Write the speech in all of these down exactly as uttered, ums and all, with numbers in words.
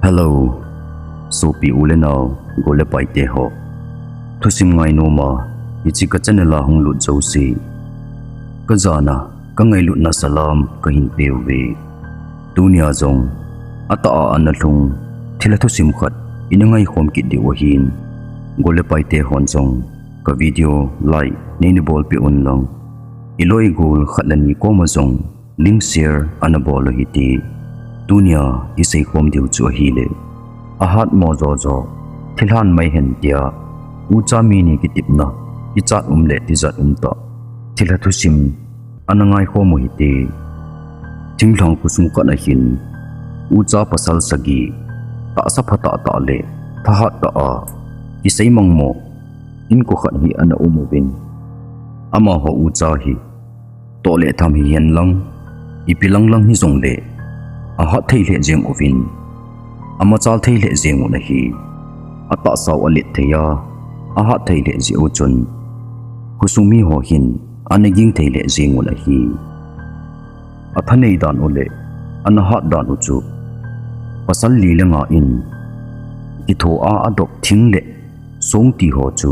Hello, sopi u le nao, gol le paite ho. Thusim ngainom a, hiche ka channel a hung lut jouse, ka jana, ka ngailutna salam kahin peuve. Tunia jong, atah a ana lhung thilha thusim khat ina ngaikhom kit diu ahin, gol le paite hon jong ka video like neina bolpeh un lang, iloi igol khat le ni koma jong link share ana bol u hite. Tunia iseikhom diu chu ahile, ahatmo jojo, thilhan maihen tia, ucha mi ni kitepna, kichat um le tijat umtah thilha thusim ana ngaikhom u hite. Thinglhang khosung khat ahin, ucha pasal sagi, tahsa phatah tah le thahat tah a kiseimangmo inko khat hi ana um uvin, amaho ucha hi toh le tham hihen lang, ipi lang lang hijongle, ahat thei lheh jeng uvin, amachal thei lheh jeng un ahi. Atahsau alet thei a, ahat thei lheh jeh u chun, khosung miho hin ana ging thei lheh jeng un ahi. Athanei dan u le ana hat dan u chu, pasal li le nga in kitho a adop thing le song tiho chu,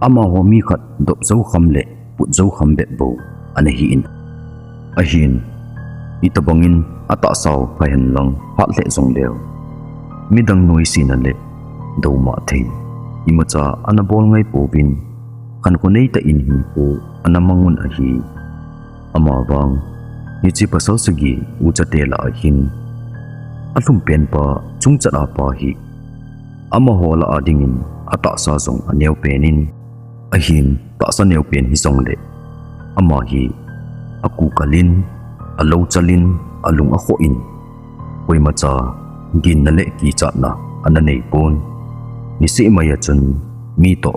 amaho mi khat dop jou kham le put jou kham bep bou ana hin, ahin, itobangin atahsau phahen lang hat lheh jongleu, midang noisena le doumah thei, imacha ana bol ngai pouvin, khankho neitah in hinkho ana mang un ahi. Amavang, hiche pasal sagi uchate lah ahin, alhumpen pa chungchat a pa hi, amaho lah a dingin atahsa jong aneo pen in, ahin tahsa neopen hijongle, ama hi akukal in, alouchal in, alung akhoh in, koimacha ginna le kichatna ana neipon. Niseh mai a chun mi toh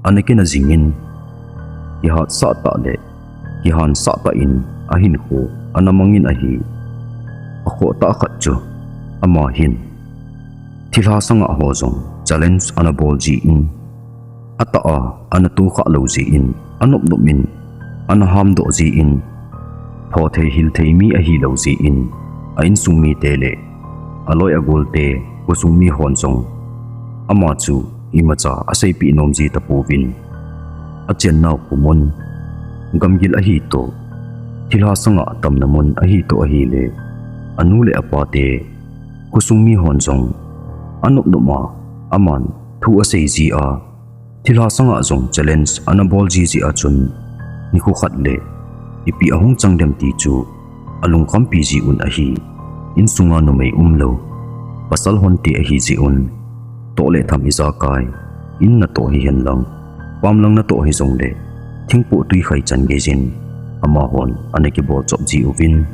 ana kina jingin, kihatsah tah le kihansah tah in ahinkho ana mangin ahi. Akhoh tah khat chu, ama hin thilha sanga ho jong challenge ana bol jin, atah a ana tohkhah lou jin, anopnop in ana hamdoh jin, phothei hilthei mi ahilou jin, a insung mite le aloi agolte, khosung mihon jong ama chu imacha aseipeh nom ji tapouvin, achennau khomun, gamgil ahitoh, thilha sanga tamna mun ahitoh ahile, anu le apate, khosung mihon jong anopnop a aman thu asei ji a, thilha sanga jong challenge ana bol ji jeh a chun, nikho khat le ipi ahung chang dem ti chu alungkhampi ji un ahi. Insunga numei umlou, pasal hon te ahi jeh un, toh le tham ijakai in natoh hihen lang, pam lang natoh hijongle, thingpoh twikhai chan geijin amahon ana kibol chop ji uvin.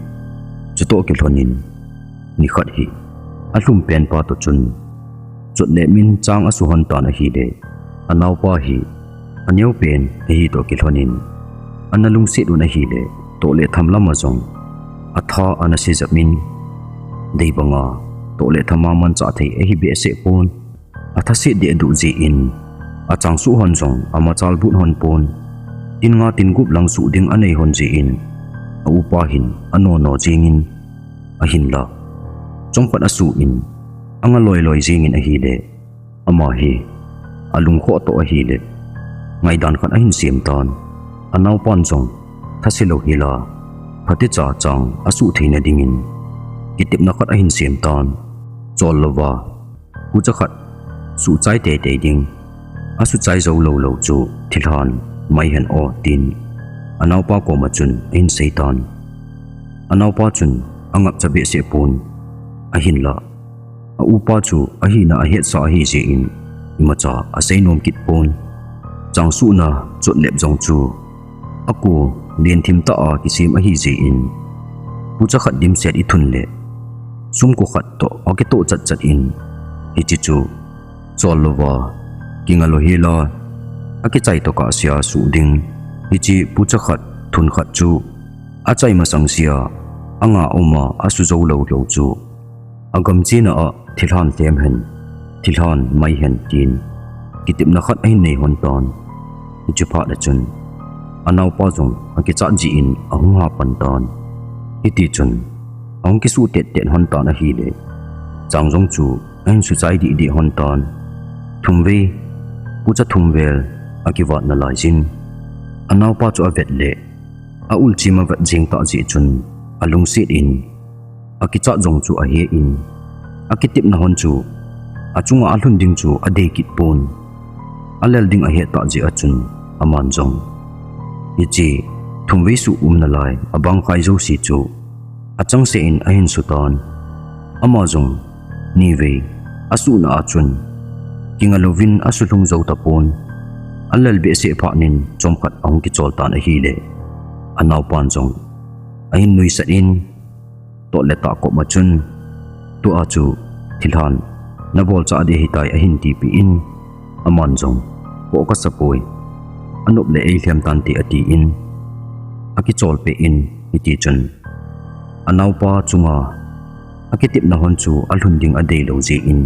Chutoh kilhonin, nikhat hi alhumpen pa toh chun chotlepmin chang asuhon tan ahile, anaopa hi aneopen ahitoh kilhonin, ana lungset un ahile, toh le tham lama jong atha ana sejapin, deibanga toh le thama manchah thei ahi behseh pon, athaset dehduh jeh in, achangsuh hon jong amachal but hon pon, tin nga tin gup lang suh ding anei hon jeh in, aupa hin anono jengin, ahinla chomkhat asuh in, anga loiloi jengin ahile, ama hi alungkhoh toh ahile, ngaidan khat ahin sem tan. Anaopan jong thase lou hila, phatecha chang asuh theina dingin kitepna khat ahin sem tan. Chol louva, pucha khat suhchai teitei ding, asuhchai jou loulou chu thilhan maihen o, tin anaopa koma chun ahin seitan. Anaopa chun angapcha behseh pon, ahinla aupa chu ahina ahetsa ahijeh in, imacha aseinom kit pon. Changsuhna chotlep jong chu ako lenthim tah a kisem ahijeh in, pucha khat dimset ithun le sumko khat toh akitoh chatchat in, hiche chu chol louva, kinga lou hila, akichai tokah sea suh ding, hiche pucha khat, thun khat chu achai masang sea anga uma asuh jou loulou chu, agam chena a thilhan lhem hen, thilhan mai hen, tin kitepna khat ahin nei hon tan. Hiche phat a chun anaopa jong akichat jin ahung hapan tan. Hitichun ahung kisuh tettet hon tan ahile, Chang jong chu ahin suchai dih dih hon tan. Thumvei, pucha thum vel akivat nalai jin, anaopa chu avet le, a ulchim avet jeng tah jeh chun alungset in, akichat jong chu ahe in, akitepna hon chu achunga alhun ding chu adei kit pon. Alel ding ahet tah jeh a chun aman jong hiche thumvei suh um nalai abang khai jouse chu achangseh in ahin sutan. Ama jong nivei asuhna a chun kinga louvin asulhung jou tapon. Alel behseh phat in chomkhat ahung kichol tan ahile, anaopan jong ahin nuisat in, toh le tah kop a chun, tua chu thilhan nabol chah ding ahitai ahin tipeh in, aman jong, kho kasa poi, anop le eilhem tante atin, akichol peh in, hitichun anaopa chunga akitepna hon chu alhun ding adei lou jeh in,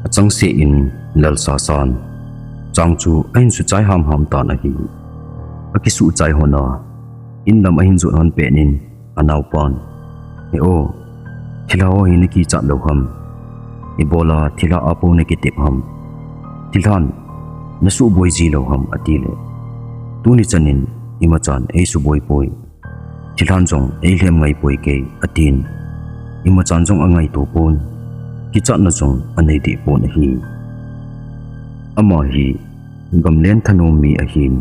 achangseh in lel sasan, chang chu ahin suchai hamham tan ahi. Akisuhchai hon a, inlam ahin jot hon pet in, anaopan, He o, thilha ho hi nakichat lou ham? Ibola thilha a po nakitep ham? Thilhan nasuhboi ji lou ham? atile, Tuni chan in imachan eisuboi poi. Thilhan jong eilhem ngai poi kei, atin. Imachan jong angaito pon, kichatna jong anei deh pon ahi. Ama hi gamlen thanom mi ahin,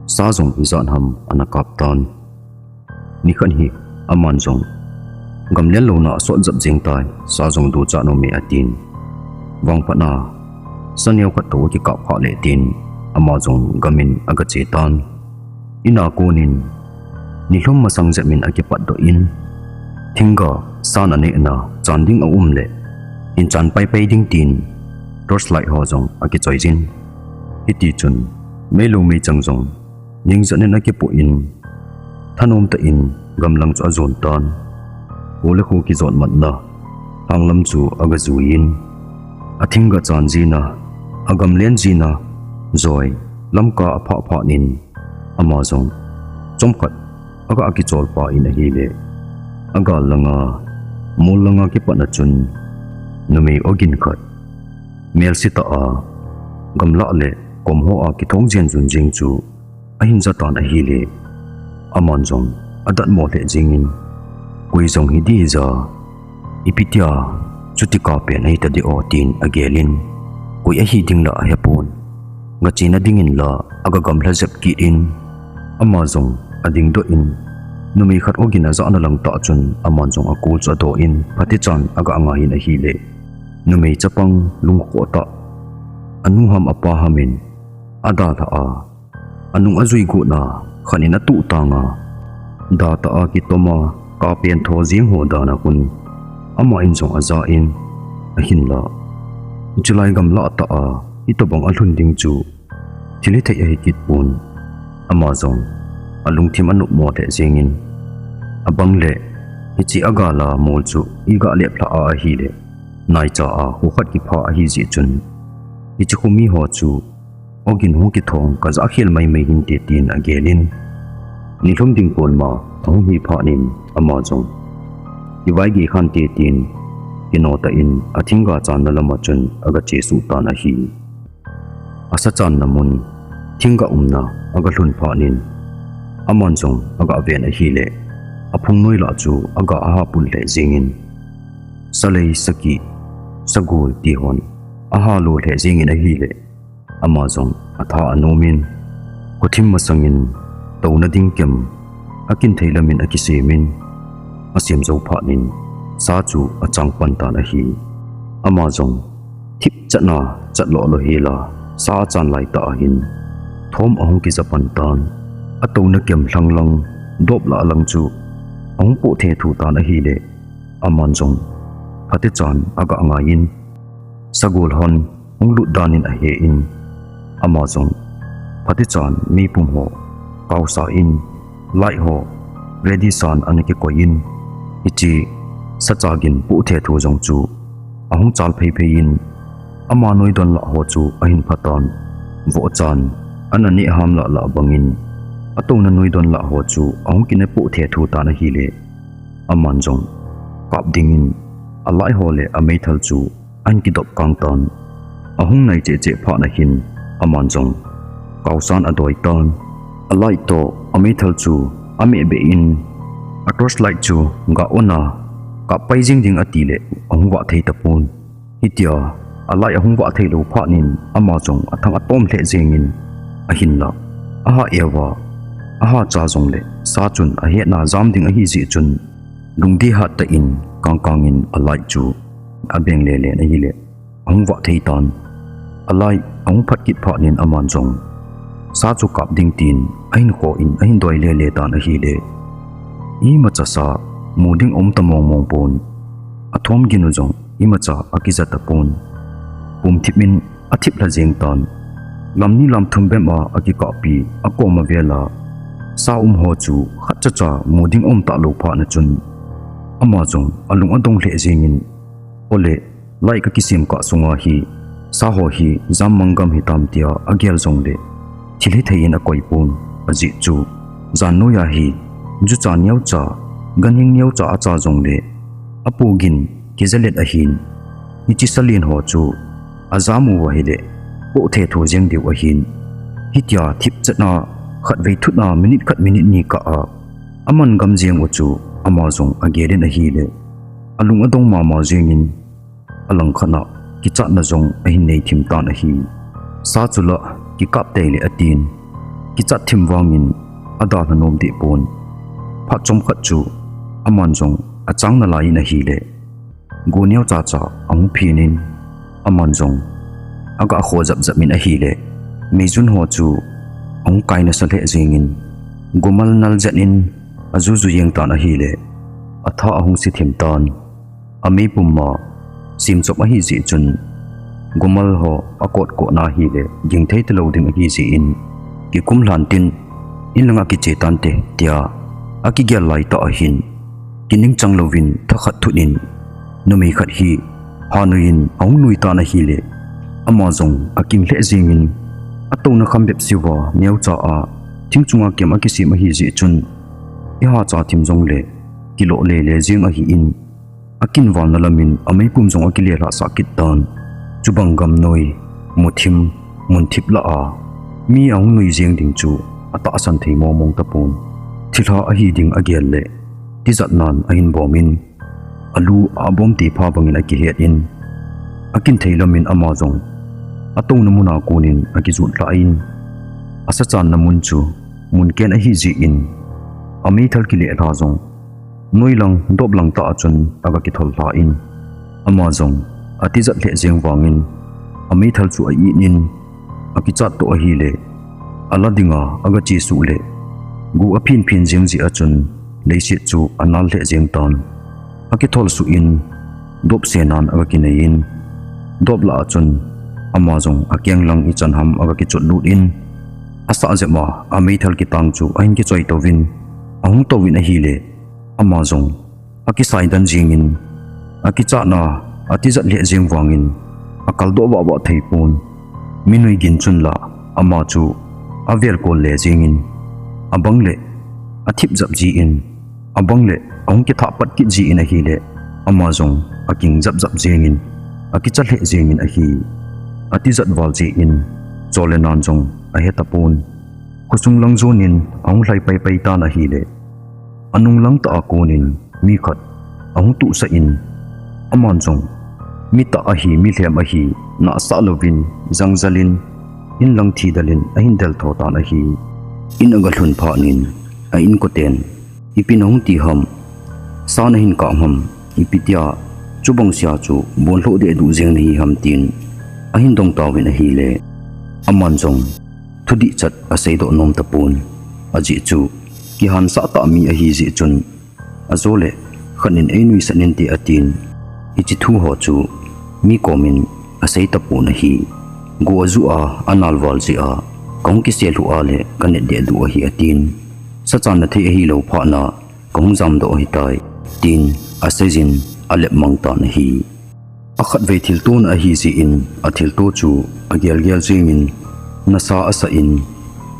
sa jong ijat ham ana kap tan. Nikhat hi aman jong, Gamlen louna asot jep jeng tai, sa jong duchat nom e, atin. Vangphat a sa neo khat tou akikap khah le tin, ama jong gam in agache tan. In a kon in nilhum masang jep in akipatdoh in, thingga san anehna chan ding aum le, in chan paipai ding tin torch light ho jong akichoi jin. Hitichun meilou meichang jong ningjan in akipoh in, thanom tah in gamlang chu ajon tan. Kho le kho kijot matna lhanglam chu agajui in, athingga chan jina, agamlen jina joi Lamka aphah phat in, ama jong chomkhat aga kichol pah in ahile, agal langa, mol langa kipatna chun numei ogin khat, melse tah a gamlah le kom ho a kithong jen jun jeng chu ahin ja tan ahile, aman jong adatmo lheh jeng in, Koi jong hi dih hija, ipi tia chuti kap pen ahitadeh o, tin agel in, koi ahi ding la ahepon, gachena dingin la agagamla jep kit in, ama jong adingdoh in, numei khat ogin ajahna lang tah chun aman jong akol chu adoh in, phatechan agangai in ahile, numei chapang lungkhoh tah, anu ham apa ham in adalhah a, anung ajui gotna khat in atuh tang a, datah a kitom a, kap pen tho jeng ho dan a khun, ama in jong aja in, ahinla, hiche lai gamlah tah a hitobang alhun ding chu thil hithei ahi kit pon. Ama jong alungthim anopmo lheh jeng in, abang le, hiche agal a mol chu iga lep lhah a ahile, naicha a kho khat kiphah ahi jeh chun, hiche khomi ho chu ogin hung kithong kajah khel maimai hinte, tin agel in, nilhum ding kon ma ahung hi phat in, ama jong kivaigei khante, tin kino tah in athingga channa lam a chun agachesuh tan ahi. Asa channa mun, thingga umna agalhun phat in, aman jong agaven ahile, aphungnoi lah chu aga ahapul lheh jeng in, salei, saki, sagol ti hon ahalo lheh jeng in ahile, ama jong atha anom in, khothim masang in touna ding kem akin thei lam in akisem in, asem jou phat in sa chu achang pan tan ahi. Ama jong thipchatna chat lolo hela, sa achan lai tah ahin thom ahung kija pan tan. Atouna kem lhang lang, dop lah lang chu ahung poh thethu tan ahile, aman jong phatechan agangai in, sagol hon hung lut dan in ahe in, ama jong phatechan meipum ho kaosa in, light ho ready san ana kikoi in, hiche sa chagin poh thethu jong chu ahung chal phei phei in, ama noi don lah ho chu ahin phatan, vohchan ana neh ham lah lah bangin, atouna noi don lah ho chu ahung kine poh thethu tan ahile, aman jong kap dingin Alai ho le ameithal chu ahin kidop kang tan. Ahung nai cheh cheh phat na hin aman jong kaosan adoi tan. Alai toh ameithal chu ameh beh in a torch light chu ga on a kap pai jing ding ati le ahung vah thei tapon. Hitia alai ahung vah thei lou phat nin ama jong athang atom lheh jeng in ahinlah aha eva aha cha jong le sa chun ahetna jam ding ahi jeh chun lungdei hat tah in kang kang in alai chu abeng le le in ahile ahung vah thei tan. Alai ahung phat kit phat nin aman jong sa chu kap ding tin ahin kho in ahin doi le le tan ahile imacha sa mu ding um ta mong mong pon. Athom gin u jong imacha akija tapon. Pum thip in athip lha jeng tan. Lam ni lam thum bem a akikahpi akom avel a sa um ho chu khat cha cha mu ding um ta lou phat na chun ama jong alung adong lheh jeng in ole lai ka kisem kah sunga hi sa ho hi jam mang gam hitam tia agel jong le thil hithei in akoi pon. Ajeh chu jan noi a hi jucha neocha ganhing neocha acha jong le apu gin kijalet ahin hiche sa lien ho chu ajam uva hile poh thetho jeng diu ahin. Hitia thip chat na khatvei thut na minute khat minute ni kah a aman gam jeng u chu ama jong agel in ahile alung adong mama jeng in alang khat na kichatna jong ahin nei thim tan ahi. Sa chu la kikap tei le atin kichat thim vang in adalha nom deh pon. Phat chomkhat chu aman jong achang nalai in ahile go neocha cha ahung phin in aman jong aga kho jap jap in ahile meijun ho chu ahung kai nasa lheh jeng in gomal nal jet in aju ju jeng tan ahile atha ahung se thim tan. Ameipum ma sim chop ahi jeh chun gomal ho akot kot na hile ging thei talou ding ahi jeh in kikum lhan tin in langa kiche tante tia akigel lai tah ahin kining chang louvin thakhat thut in numei khat hi hanoi in ahung nui tan ahile ama jong aking lheh jeng in atouna kham bep seuva neocha a thing chunga kem akisem ahi jeh chun iha cha thim jong le kilo le le jeng ahin akinvalna lam in ameipum jong akile lhah sah kit tan. Chubang gamnoi muthim munthip lah a mi ahung nui jeng ding chu atahsan thei mong mong tapon. Thilha ahi ding agel le tijat nan ahin bom in alu abom ti pha bang in akihet in akin thei lam in ama jong atouna muna kon in akijut lhah in asa channa mun chu mun ken ahi jeh in ameithal kile lha jong noi lang dop lang tah a chun aga kithol lha in ama jong atijat lheh jeng vang in ameithal chu a-it in akichat toh ahile ala dinga aga chesuh le gu aphin phin jeng jeh a chun leiset chu anal lheh jeng tan. Akithol suh in dop se nan aga kinei in dop lah a chun ama jong akeng lang ichan ham aga kichot lut in asah jep a ameithal kitang chu ahin kichoi touvin ahung touvin ahile ama jong akisai dan jeng in akichatna atijat lheh jeng vang in akaldoh vah vah thei pon. Minui gin chun la ama chu avel kol le jeng in abang le athip jap jin abang le ahung kithah pat kit jin ahile ama jong aking jap jap jeng in akicha lheh jeng in ahi. Atijat val jeh in chol le nan jong ahe tapon. Khosung lang jon in ahung lhai pai pai tan ahile anung lang tah a kon in mi khat ahung tuhsah in aman jong mi tah ahi mi lhem ahi nahsah louvin jangjal in in lang thidal in ahin del tho tan ahi. In aga lhun phat nin a inkoten ipi nahung ti ham, sa nahin kap ham, ipi tia chubang sea chu bon lhoh deh duh jeng nahi ham tin ahin dong tauvin ahile aman jong thudih chat asei doh nom tapon. Ajeh chu kihansah tah mi ahi jeh chun ajo le khat nin einuisat inte atin hiche thu ho chu mi kom in asei tapon ahi. Go aju a anal val jeh a kahung kiselhuh a le kanet deh duh ahi atin sachan na thei ahilou phat na kahung jamdoh ahitai tin asei jin alep mang tan ahi. Akhatvei thilto na ahi jeh in athilto chu agel gel jeng in nasa asah in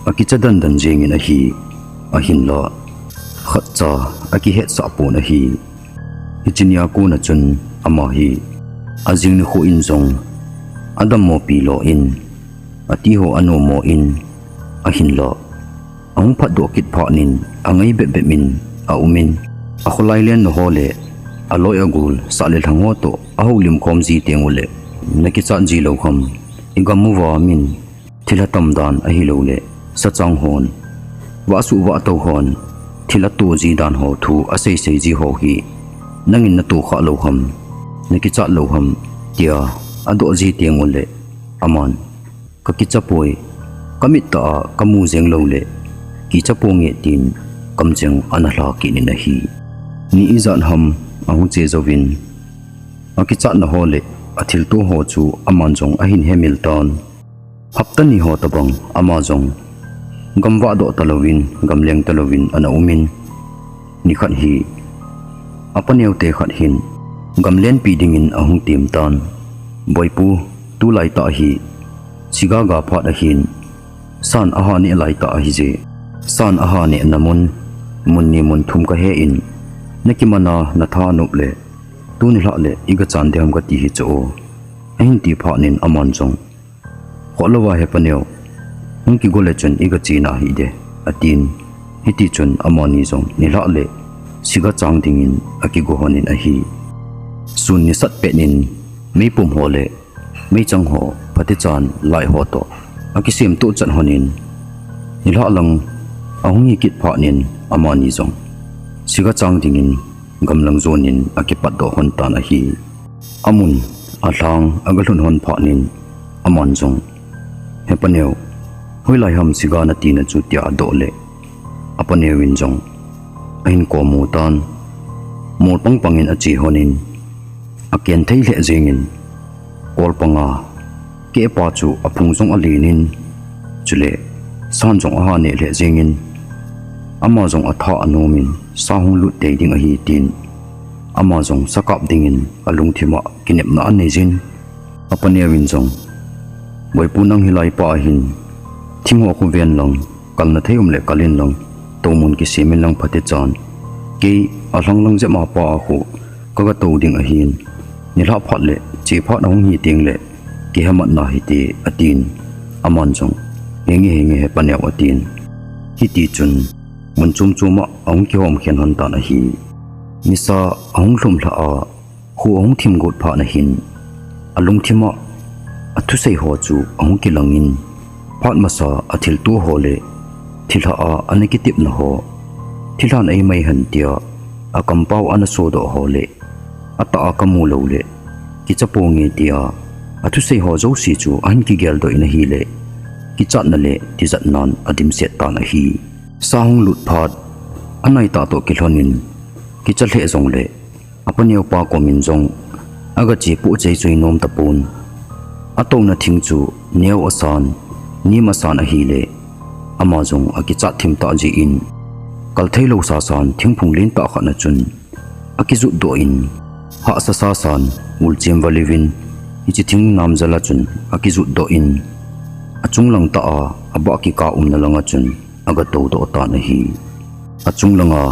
akicha dan dan jeng in ahi. Ahinla khatcha akihetsah pon ahi. Hiche nia kona chun ama hi ajing nikho in jong adammo pi lo in, ati ho anomo in, ahinla ahung phatdoh kit phat in angai bep bep in aumin, akholai lenna ho le aloi agol sah le lhang ho toh ahoulim khom ji teng uleh, nakichat ji lou ham, igam uva min thilha tam dan ahilouleh sachang hon, vahsuh vahtou hon thilha to ji dan ho thu aseisei ji ho hi nangin nato kha lou ham, nakichat lou ham, tia adoh ji teng uleh, aman, kakicha poi, kamit tah a kamu jeng louleh kicha ponge, tin kamcheng ana lha kit in ahi. Ni ijat ham ahung che jouvin, akichatna ho le athilto ho chu aman jong ahin hemil tan. Hapta ni ho tobang ama jong gam vahdoh talouvin, gam leng talouvin ana umin, nikhat hi apaneo te khat hin gam lenpi dingin ahung tem tan. Boipu, tulai tah hi siga ga phat ahin, san aha neh lai tah ahije. San aha nehna mun, mun ni mun thum kahe in, nakimana natha nop le, tuni lhah le iga chan ding ham kati hichu o, ahin ti phat in aman jong, khoh louva hepaneo, hung kigo le chun iga chena hide, atin. Hiti chun amani jong nilhah le siga chang dingin akigo lhonin ahi. Sun nisat pet in meipum ho le meichang ho, phatechan lai ho toh akisem toh chat lhonin, nilhah lang ahung hi kit phat in amani jong siga chang dingin gamlang jonin akipatdoh lhon tan ahi. Amun alhang aga lhun lhon phat in aman jong, hepaneo, hoilai ham siga natina chu, tia adoh le, apaneo in jong ahin komu tan. Mol pangpang in ache lhonin, aken thei lheh jengin, kol panga kehpa chu aphung jong alen in, chule san jong aha neh lheh jengin, ama jong atha anom in, sa hung lut tei ding ahi, tin ama jong sa kap dingin alungthim a kinepna anei jin. Apaneo in jong, Boipu, nang hilai pa ahin thing ho khu ven lang, kalna thei um le kal in lang, toumun kisem in lang phatechan, kei alhang lang jep a pa a khu kaga tou ding ahin, nilhah phat le che phat ahung hi teng le kihemat na hite, atin. Aman jong, henge henge hepaneo, atin. Hiti chun mun chom chom a ahung kihom khen lhon tan ahi. Nisa ahung lhum lhah a, kho ahung thim got phat in ahin, alungthim a athusei ho chu ahung kilang in, phat masa athilto ho le thilha a ana kitepna ho, thilhan eimai hen tia akampao ana sodoh ho le, atah a kamu lou le kicha ponge tia athusei ho jouse chu ahin kigeldoh in ahile, kichatna le tijatnan adimset tan ahi. Sa hung lut phat, anaitah toh kilhon in kicha lheh jongle, apaneo pa kom in jong aga che pohchei choi nom tapon. Atouna thing chu neo asan, nim asan ahile, ama jong akichat thim tah jeh in, kal thei lou sasan thingphung lentah khat na chun akijutdoh in, hahsa sasan, ulchem valiuvin, hiche thing nam jal a chun akijutdoh in, achung lang tah a abah kikah umna lang a chun aga toudoh tan ahi. Achung lang a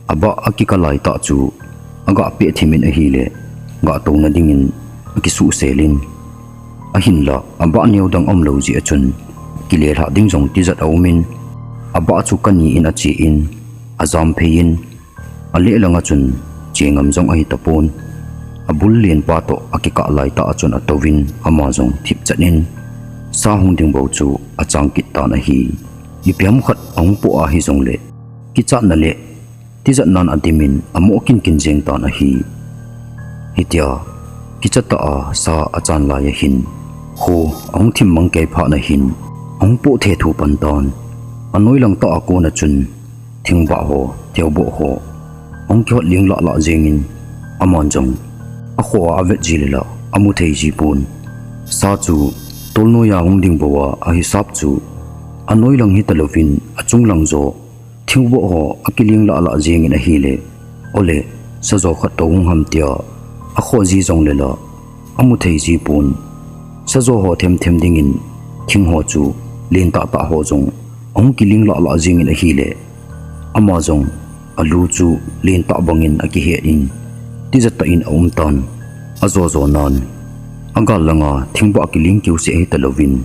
abah akikah lai tah chu aga peh thim in ahile, gah touna dingin akisuhsel in, ahinla abah neo dang aum lou jeh a chun, kile lhah ding jong tijat aum in, abah chu kani in ache in, ajam phei in, aleh lang a chun che ngam jong ahi tapon. Abul lenpa toh akikah lai tah a chun atouvin, ama jong thipchet in sa hung ding bou chu achang kit tan ahi. Ipi ham khat ahung poh ahi jongle, kichatna le tijatnan adim in amoh kinkin jeng tan ahi. Hitia kicha tah a sa achan lai ahin, kho ahung thim mang kei phat in ahin, ahung poh thethu pan tan. Anoi lang tah a kon a chun thingbah ho, theoboh ho ahung kihot ling lah lah jengin, aman jong akhoh a avet ji le la amu thei ji pon. Sa chu tolnoi a hung ding bou a ahisap chu, anoi lang hita louvin achung lang jo thingboh ho akiling lah lah jengin ahile, ole, sajo khat tou hung ham tia akhoh ji jong le la amu thei ji pon. Sajo ho them them dingin thing ho chu lentah tah ho jong ahung kiling lah lah jengin ahile, ama jong alu chu lentah bangin akihet in, tijat tah in aum tan. Ajo jo nan, agal langa thingbah kiling kiu seh hita louvin,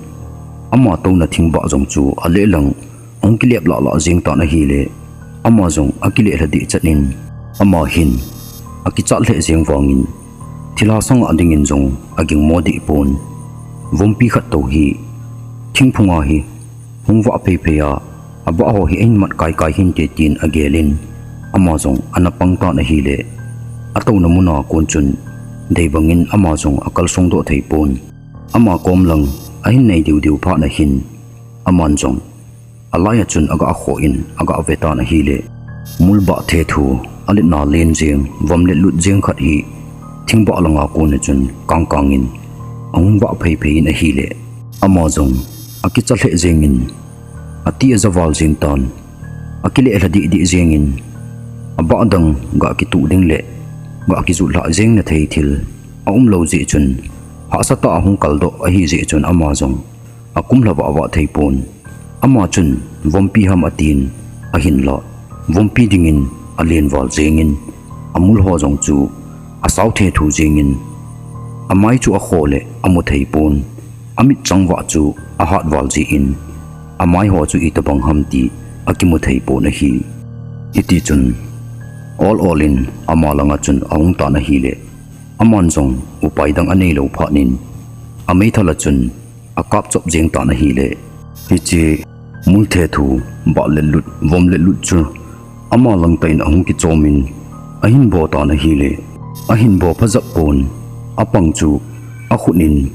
ama touna thingbah jong chu alehlang ahung kilep lah lah jeng tan ahile, ama jong akileh lha deh chat in, ama hin akichat lheh jeng vangin, thilha sanga dingin jong aging mo deh pon. Vompi khat tou hi thingphunga hi hung vah phei phei a, abah ho hi ahin mat kai kai hinte tin agelin, ama jong ana pang tan ahile, atouna muna kon chun deibangin ama jong akalsong doh thei pon. Ama kom lang ahin nei diu diu phat nahin, aman jong alai a chun aga kho in aga ve tan ahile, mulbah thethu, aletna len jeng, vom let lut jeng khat hi thingbah langa kon a chun kang kangin ahung vah phei phei in ahile, ama jong akicha lheh jengin, ati aja val jeng tan. Akileh lha deh deh jengin, abah dang ga kituh ding le ga kijut lhah jeng na thei thil aum lou jeh chun, hahsa tah a hung kal doh ahi jeh chun ama jong akum lha vah vah thei pon. Ama chun vompi ham atin, ahinlah vompi dingin alen val jengin, amul ho jong chu asao thethu jengin, amai chu akho le amu thei pon. Amitchang vah chu ahat val jeh in, amai ho chu itobang ham ti akimu thei pon ahi. Hiti chun, ol ol in ama langa chun ahung tan ahile, aman jong upai dang anei lou phat in, ameithal a chun akap chop jeng tan ahile, hiche mul thethu, bah let lut, vom let lut chu ama lang tah in ahung kichom in, ahin bo tan ahile, ahin bo phajah pon, apang chu akhut in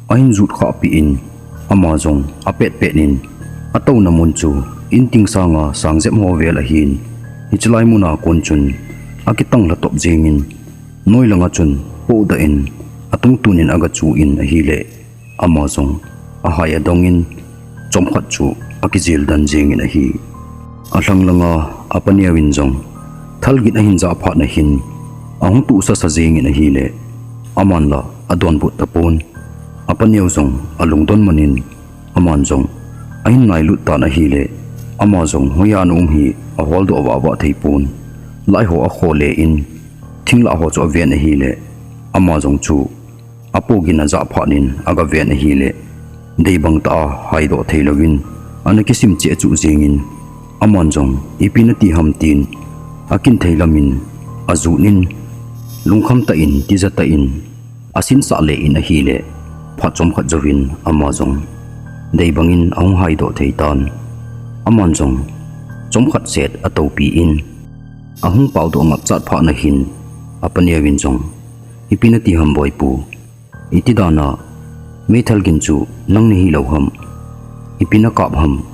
ahin jut khah peh in, ama jong apet pet in, atouna mun chu in ting sanga sang jep ho vel ahin, hiche lai muna kon chun akitang lha top jengin, noi langa chun poh dah in, atung tun in aga chu in ahile, ama jong ahai adongin, chomkhat chu akijil dan jengin ahi. Alhang langa apaneo in jong thal gin ahin jah phat nahin, ahung tuhsa sa jengin ahile, aman la adonbut tapon. Apaneo jong alungdon man in, aman jong ahin nailut tan ahile, ama jong hoiya ana um hi ahol doh vah vah thei pon. Lai ho akho le in, thinglah ho chu aven ahile, ama jong chu apo gin ajah phat in aga ven ahile, deibang tah a hai doh thei louvin, ana kisim cheh chuh jengin, aman jong ipi nati ham tin, akin thei lam in ajut in, lungkham tah in, tija tah in, asinsah le in ahile, phat chomkhat jouvin ama jong deibangin ahung hai doh thei tan. Aman jong chomkhat set atoupi in, ahung pao doh ngap chat phat nahin, apaneo in jong, ipi nati ham boipu, iti dan a meithal gin chu nang nahi lou ham, ipi nakap ham,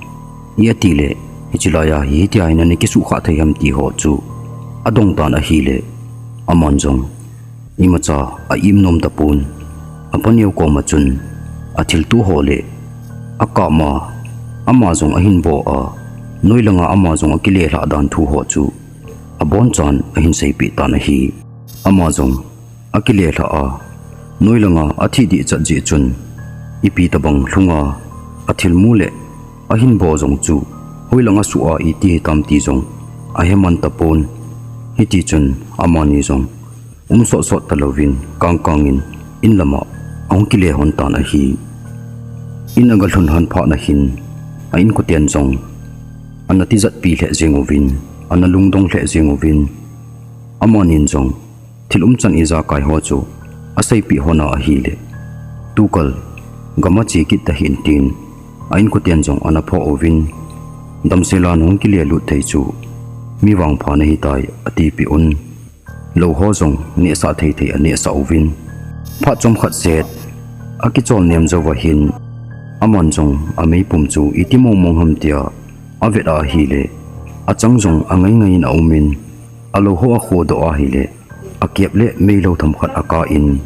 i ati le, hiche lai a hi hitia hi nana kisuh khah thei ham ti ho chu adong tan ahile, aman jong imacha a-im nom tapon. Apaneo kom a chun athilto ho le akap ma, ama jong ahin bo a, noi langa ama jong akile lhah dan thu ho chu abonchan ahin seipeh tan ahi. Ama jong akile lhah a, noi langa athi deh chat jeh chun, ipi tobang lhunga athilmu le ahin bo jong chu hoilang asuh a iti hitam ti jong ahe man tapon. Hiti chun amani jong um sot sot talouvin kang kangin in lama ahung kile hon tan ahi. In aga lhun han phat nahin, a inkoten jong ana tijatpi lheh jeng uvin, ana lungdong lheh jeng uvin, amanin jong thil umchan ijakai ho chu aseipeh hon a ahile, tukal gam a che kit tahih in tin, a inkoten jong ana phoh uvin, damsel a nahung kile lut thei chu mi vangpha nahitai atipeh un. Lou ho jong nehsah thei thei anehsah uvin, phat chomkhat set akichol nem jouva hin, aman jong ameipum chu iti mong mong ham tia avet a ahile, achang jong angai ngai in aumin, alou ho akhodoh a ahile, akep le meilou themkhat akah in,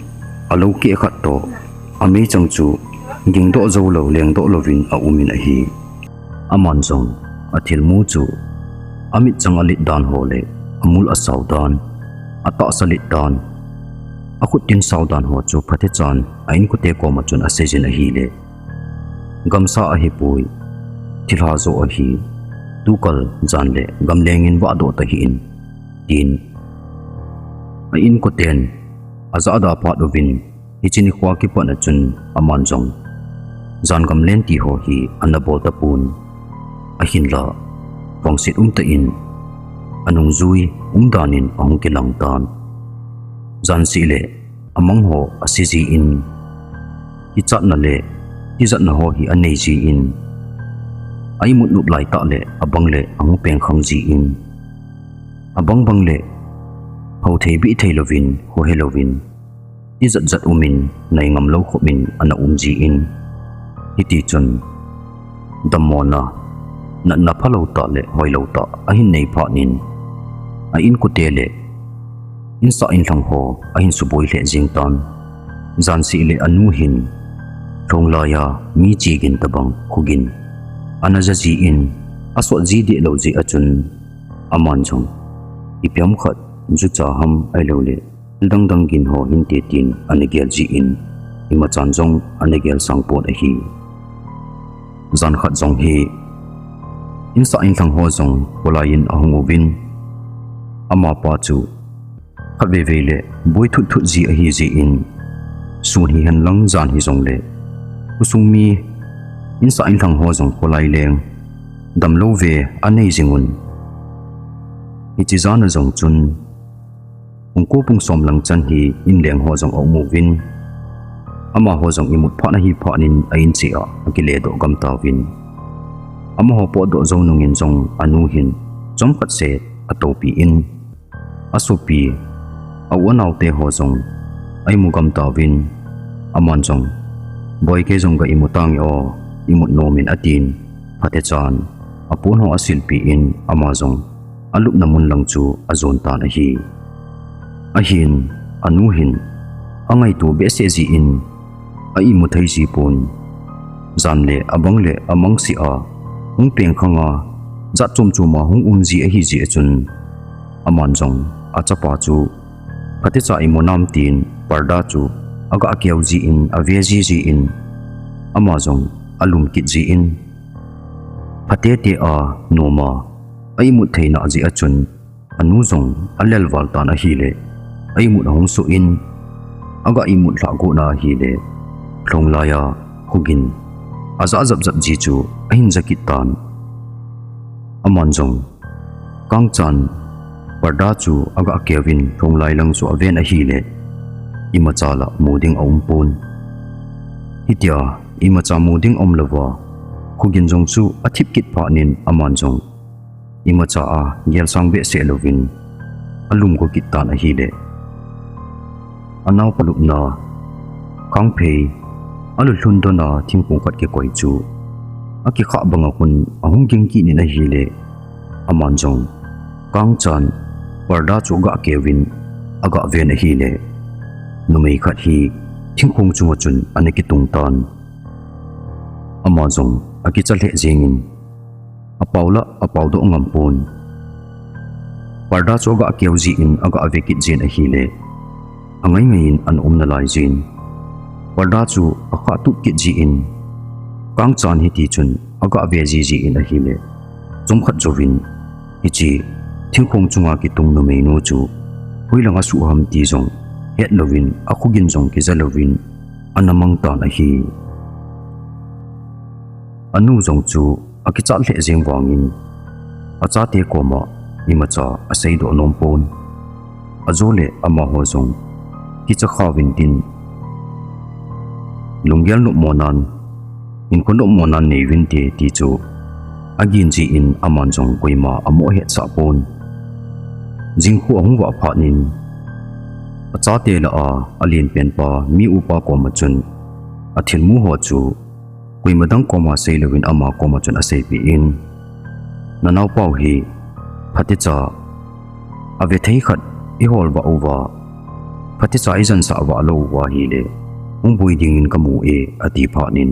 alou keh khat toh ameichang chu gingdoh joulou lengdoh louvin aumin ahi. Aman jong athilmu chu amitchang alet dan ho le amul asao dan, atahsa let dan, akhuttin sao dan ho chu phatechan a inkote koma chun aseijin ahile, gamsa ahipoi, thilha joh ahi, tukal jan le gamlengin vahdoh tahih in, tin A inkoten ajahda phat uvin, hiche nikho kipatna chun aman jong jan gamlen ti ho hi ana bol tapon, ahinla vangset umtah in anungjui umdan in ahung kilang tan. Jan seh le amang ho ase jin, kichatna le tijatna ho hi anei jin, a imut nop laitah le abang le ahung pengkhang jin, abang bang le hou thei beh thei louvin, khohe louvin, tijat jat umin, nai ngam lou khopin ana um jin, hitichun dammona, natna phalou tah le hoilou tah ahin nei phat in, a inkote le insah inlhang ho ahin suboi lheh jeng tan. Jan seh le anu hin lhonglai a mi che gin tobang khogin ana ja jin, asot ji deh lou jeh a chun aman jong ipi ham khat, jucha ham ahilouleh thil dang dang gin ho hinte tin ana gel jin, imachan jong ana gel sang pon ahi. Jan khat jong hi insah inlhang ho jong kholai in ahung uvin, amapa chu khatvei vei le boi thut thut ji ahi jin, sun hihen lang jan hijongle khosung mi insah inlhang ho jong kholai leng damlou ve anei jing un. Hiche jan a jong chun pung ko pung som lang chan hi inleng ho jong aum uvin, amaho jong imut phat ahi phat in a in cheh a akile doh gam tauvin, amaho potdoh jou nungin jong anu hin chomkhat seh atoupi in, asopi, a u anaote ho jong a imu gam tauvin, aman jong, "Boi, kei jong ga imu tange o, imut nom in," atin, phatechan apon ho asilpi in, ama jong alupna mun lang chu ajon tan ahi. Ahin, anu hin angaito behseh jin, a imu thei ji pon. Jan le abang le amang seh a hung pengkhang a, jat chom chom a hung um ji ahi jeh a chun, aman jong achapa chu phatecha imu nam tin parda chu aga keu jin, ave ji jin, ama jong alum kit jin, phatete a nom a a imut theina jeh a chun, anu jong alel val tan ahile, a imut ahung soh in, aga imut lhah got na ahile, lhonglai a khogin ajah jap jap ji chu ahin ja kit tan. Aman jong kangchan parda chu aga keuvin lhonglai lang chu aven ahile, imacha la mu ding aum pon. Hitia imacha mu ding aum louva, khogin jong chu athip kit phat in aman jong imacha agelsang behseh louvin alum go kit tan ahile, anaopa lupna kangphei, alutlhun dona thingphung khat kikoi chu akikhah banga khun ahung ging kit in ahile, aman jong kangchan parda chu aga keuvin aga ven ahile, numei khat hi thingphung chunga chun ana kitung tan. Ama jong akicha lheh jengin, apao la apao doh ngam pon. Parda chu aga keu jin aga ve kit jin ahile, angai ngai in ana um nalai jin, parda chu akhah tup kit jin, kangchan hitichun aga ve ji jin ahile, chomkhat jouvin hiche thingphung chunga kitung numeinu chu hoilanga asuh ham ti jong het louvin, akhogin jong kija louvin ana mang tan ahi. Anu jong chu akichat lheh jeng vangin, achate koma imacha aseidoh nom pon. Ajo le amaho jong kicha kha uvin tin, lunggel nopmo nan, hinkho nopmo nan nei uvinte ti chu agin jin aman jong koima amoh hetsah pon. Jingkhu ahung vah phat in, achate lah a alenpen pa mi upa koma chun athilmu ho chu koima dang koma seilouvin ama koma chun aseipi in, nanaopa u hi phatecha ave thei khat ihol vah uva, phatecha ijansah vah lou uva ahile, hung boi dingin kamu e, ati phat in,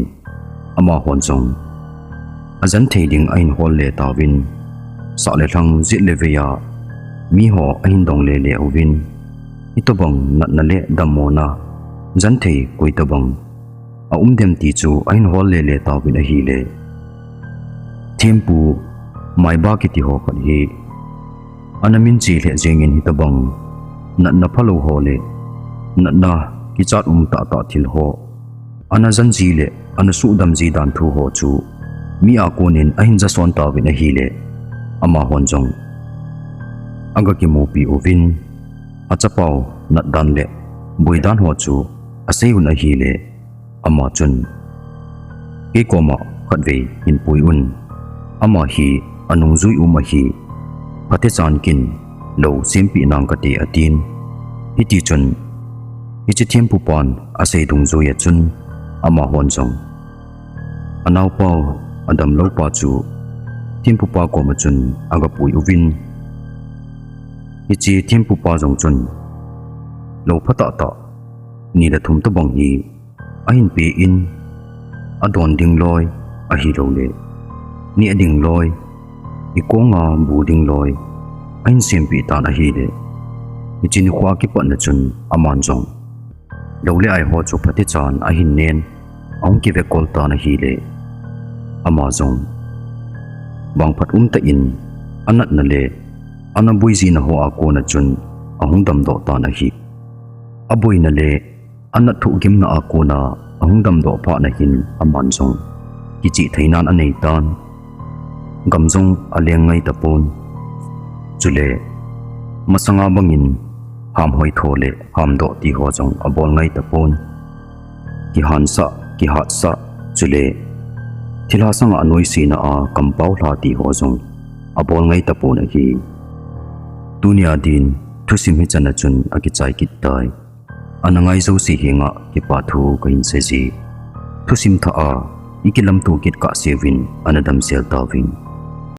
amahon jong ajan thei ding ahin hol le tauvin, sah le lhang, jet le vei a miho ahin dong le le uvin, hitobang natna le dammona jan thei koi tobang aum dem ti chu ahin hol le le tauvin ahile, thempu maiba kiti ho khat hi ana min che lheh jengin, hitobang natna phalou ho le natna kichat um tahtah thil ho ana jan ji le ana suhdam ji dan thu ho chu mi a konin ahin jason tauvin ahile, amahon jong aga kimupi uvin, achapau natdan le boidan ho chu asei un ahile, ama chun, kei koma khatvei hin pui un. Ama hi anungjui um ahi. Phatechan kin lou sempeh nang kate atin. Hitichun, hiche thempupan asei dungjui a chun, amahon jong anaopau adamloupa chu thempupa koma chun aga pui uvin. Hiche thempupa jong chun lou phatah tah ni le thum tobang hi ahin pe in, adon ding loi ahiloule neh ding loi, ikonga bu ding loi ahin sempeh tan ahile, hiche nikho kipatna chun aman jong lou le ai ho chu phatechan ahin nen, ahung kivekol tan ahile, ama jong vangphat umtah in anatna le ana boi jina ho a kona chun ahung damdoh tan ahi. Aboina le anat thohgimna a kona ahung damdoh phatna hin aman jong kicheh theinan anei tan. Gam jong aleng ngai tapon. Chule masanga bangin hamhoi tho le hamdoh ti ho jong abol ngai tapon. Kihansah, kihatsah, chule thilha sanga anoisena a kampao lha ti ho jong abol ngai tapon ahi. Tunia din thusim hichan a chun akichai kit tai. Ana ngai jouse henga kipa thu kahin seije. Thusim thah a ikilamto kit kahseuvin ana damsel tauvin.